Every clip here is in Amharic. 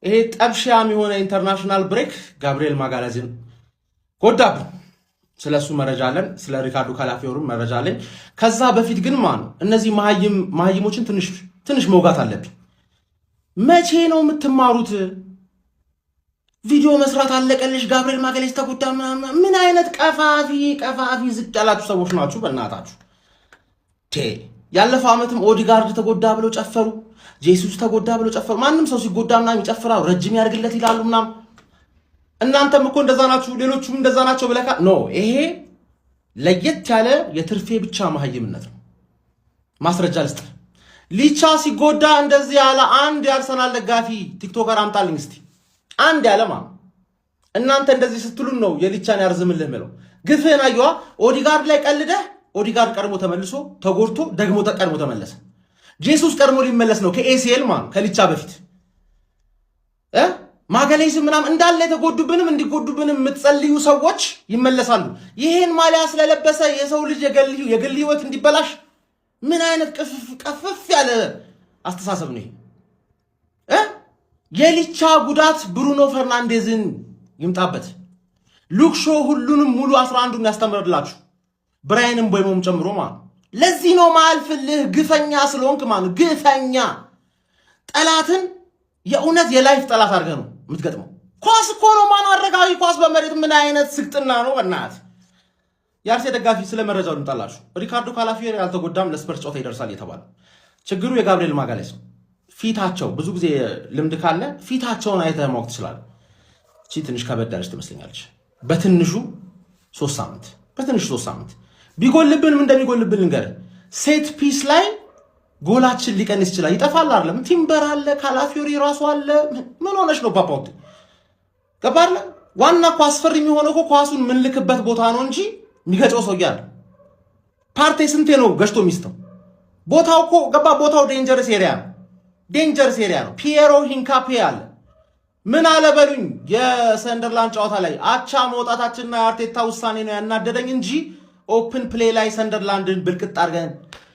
ይሄ ጠብሻም የሆነ international break ጋብሪኤል ማጋሌዝን ጎዳብን። ስለ እሱ መረጃ አለን። ስለ ሪካርዶ ካላፊዮሪም መረጃ አለኝ። ከዛ በፊት ግን ማን እነዚህ መሀይሞችን ትንሽ ትንሽ መውጋት አለብኝ። መቼ ነው የምትማሩት? ቪዲዮ መስራት አለቀልሽ፣ ጋብሪኤል ማጋሌዝ ተጎዳ ምናምን። ምን አይነት ቀፋፊ ቀፋፊ ዝቅ ያላችሁ ሰዎች ናችሁ? በእናታችሁ። ያለፈው ዓመትም ኦዲጋርድ ተጎዳ ብለው ጨፈሩ፣ ጄሱስ ተጎዳ ብለው ጨፈሩ። ማንም ሰው ሲጎዳ ምናምን ይጨፍራሉ፣ ረጅም ያድርግለት ይላሉ ምናምን። እናንተም እኮ እንደዛ ናችሁ፣ ሌሎቹም እንደዛ ናቸው ብለካ no፣ ይሄ ለየት ያለ የትርፌ ብቻ መሀይምነት ነው። ማስረጃ ልስጥ። ሊቻ ሲጎዳ እንደዚህ ያለ አንድ የአርሰናል ደጋፊ TikToker አምጣልኝ እስቲ። አንድ ያለ ማ እናንተ እንደዚህ ስትሉን ነው የሊቻን ያርዝምልህ ምለው። ግፍህን አየዋ። ኦዲጋርድ ላይ ቀልደህ ኦዲጋርድ ቀድሞ ተመልሶ ተጎድቶ ደግሞ ቀድሞ ተመለሰ። ጄሱስ ቀድሞ ሊመለስ ነው ከ ACL ማ ከሊቻ በፊት። ማጋሌስ ምናምን እንዳለ የተጎዱብንም እንዲጎዱብንም የምትጸልዩ ሰዎች ይመለሳሉ። ይሄን ማሊያ ስለለበሰ የሰው ልጅ የግል ህይወት እንዲበላሽ ምን አይነት ቅፍፍ ቀፍፍ ያለ አስተሳሰብ ነው ይሄ? የሊቻ ጉዳት ብሩኖ ፈርናንዴዝን ይምጣበት። ሉክ ሾ ሁሉንም ሙሉ 11ዱን ያስተምርላችሁ፣ ብራይንም ምቤሞም ጨምሮ ማለት። ለዚህ ነው ማልፍልህ፣ ግፈኛ ስለሆንክ ማለት። ግፈኛ ጠላትን የእውነት የ life ጠላት አድርገህ ነው የምትገጥመው። ኳስ እኮ ነው፣ ማን አረጋዊ ኳስ በመሬት ምን አይነት ስግጥና ነው? በእናትህ። የአርሴ ደጋፊ፣ ስለ መረጃው ልምጣላችሁ። ሪካርዶ ካላፊዮሪ አልተጎዳም፣ ለስፐርስ ጨዋታ ይደርሳል የተባለ ችግሩ የጋብሪኤል ማጋሌስ ነው። ፊታቸው ብዙ ጊዜ ልምድ ካለ ፊታቸውን አይተህ ማወቅ ትችላለህ። እቺ ትንሽ ከበድ ያለች ትመስለኛለች። በትንሹ 3 ሳምንት፣ በትንሹ 3 ሳምንት። ቢጎልብንም እንደሚጎልብን ልንገርህ፣ set piece ላይ ጎላችን ሊቀንስ ይችላል። ይጠፋል አይደለም። ቲምበር አለ፣ ካላፊዮሪ ራሱ አለ። ምን ሆነሽ ነው ፓፓውት? ገባህ አይደለ? ዋና እኮ አስፈሪ የሚሆነው እኮ ኳሱን የምንልክበት ቦታ ነው እንጂ የሚገጨው ሰው እያለ ፓርቴ ስንቴ ነው ገጭቶ የሚስተው? ቦታው እኮ ገባ። ቦታው dangerous area ነው። Dangerous area ነው። ፒየሮ ሂንካፔ አለ። ምን አለ በሉኝ፣ የሰንደርላንድ ጨዋታ ላይ አቻ መውጣታችንና የአርቴታ ውሳኔ ነው ያናደደኝ እንጂ open play ላይ ሰንደርላንድን ብልቅጥ አድርገን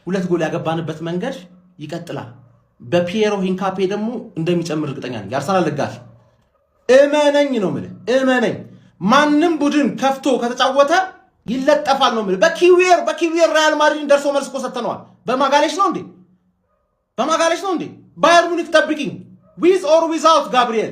ሁለት ጎል ያገባንበት መንገድ ይቀጥላል። በፒየሮ ሂንካፔ ደግሞ እንደሚጨምር እርግጠኛ ነኝ። የአርሰናል ደጋፊ፣ እመነኝ ነው የምልህ፣ እመነኝ። ማንም ቡድን ከፍቶ ከተጫወተ ይለጠፋል ነው የምልህ። በኪዊየር ሪያል ማድሪድን ደርሶ መልስ እኮ ሰጥተነዋል። በማጋሌሽ ነው እንዴ? በማጋሌሽ ነው እንዴ? ባየር ሙኒክ ጠብቂኝ፣ with or without ጋብሪኤል።